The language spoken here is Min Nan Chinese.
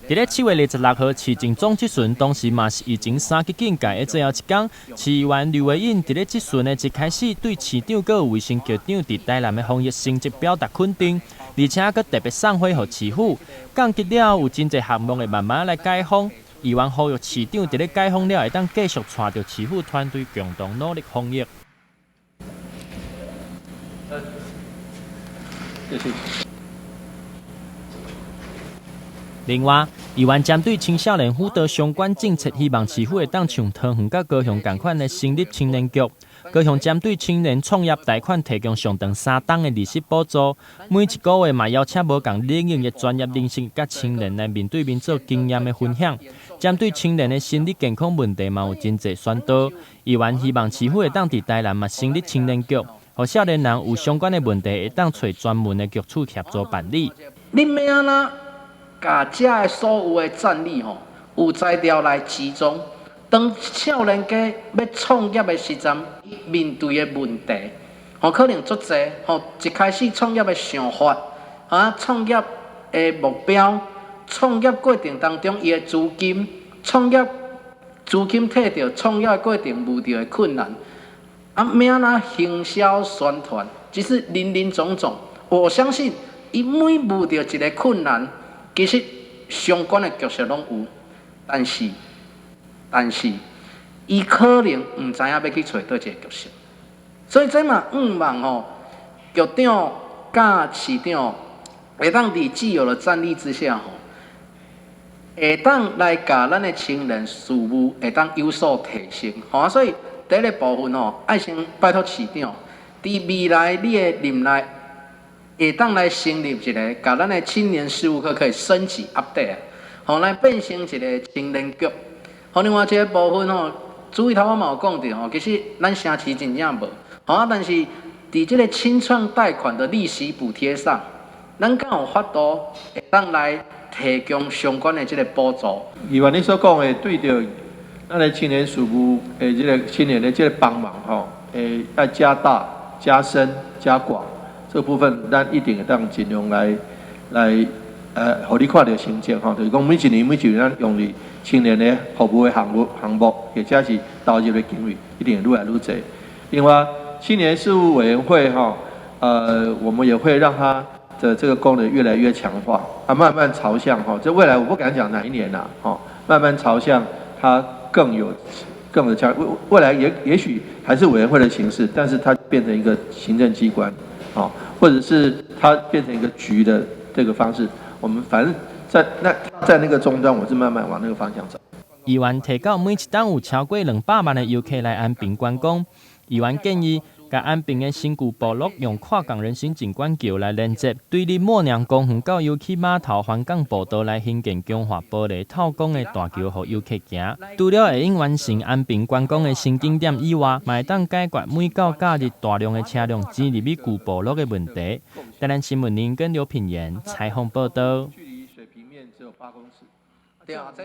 佇咧7月26號，市政總質詢當時嘛是疫情三級警戒的最後一工，市議員劉維穎佇咧質詢的一開始，對市長佮衛生局長佇台南的防疫成績表達肯定，而且閣特別送花予市府，降級了有真濟項目會慢慢來解封。議員呼籲市長佇咧解封了，會當繼續帶著市府團隊共同努力防疫。謝謝。另外，議員針對青少年輔導相關政策，希望市府會當像桃園佮高雄仝款的成立青年局。高雄針對青年創業貸款提供上長3冬的利息補助，每一個月嘛邀請無仝領域的專業人士佮青年來面對面做經驗的分享。針對青年的心理健康問題嘛有真濟宣導。議員希望市府會當佇台南嘛成立青年局，予少年人有相關的問題會當揣專門的局處協助辦理。你欲按怎共遮的所有的戰力吼，有才調來集中。當少年家欲創業的時陣，面對的問題，吼可能足濟吼。一開始創業的想法，啊，創業的目標，創業過程當中伊的資金，創業資金摕著，創業過程遇著的困難，啊，欲按怎行銷宣傳，其實林林總總。我相信，伊每遇著一個困難，其實相關的局勢攏有，但是，伊可能毋知影欲去揣佗一個局勢，所以這嘛向望吼，局長佮市長會當佇既有的戰力之下吼，會當來共咱的青年事務會當有所提升，吼，所以第一個部分吼，愛先拜託市長，佇未來你的任內，會當來成立一個，共咱的青年事務科可以升級 update，吼，來變成一個青年局。吼，另外一個部分吼，主委頭我嘛有講著吼，其實咱城市真正無，吼啊，但是佇這個青創貸款的利息補貼上，咱敢有法度會當來提供相關的這個補助？議員你所講的對著咱的青年事務的這個青年的這個幫忙吼，會愛加大、加深、加廣。這部分咱一定會當盡量來，予你看著成績吼，就是講每一年每一年咱用佇青年的服務的項目，或者是投入的經費，一定會愈來愈濟。另外，青年事務委員會吼，我們也會讓它的這個功能越來越強化，啊，慢慢朝向吼，這未來我不敢講哪一年啦，吼，慢慢朝向它更有強，未來也許還是委員會的形式，但是它變成一個行政機關。哦，或者是它變成一個局的這個方式，我們反正在那個終端，我是慢慢往那個方向走。議員提到，每一冬有超過200萬的遊客來安平觀光。議員建議，共安平的新舊部落用跨港人行景觀橋來連接，對佇默娘公園到遊憩碼頭環港步道來興建強化玻璃透光的大橋，予遊客行。除了會用完成安平觀光的新景點以外，嘛會當解決每到假日大量的車輛擠入去舊部落的問題。台南新聞林跟劉品言採訪報道。距離水平面只有8公尺。對啊。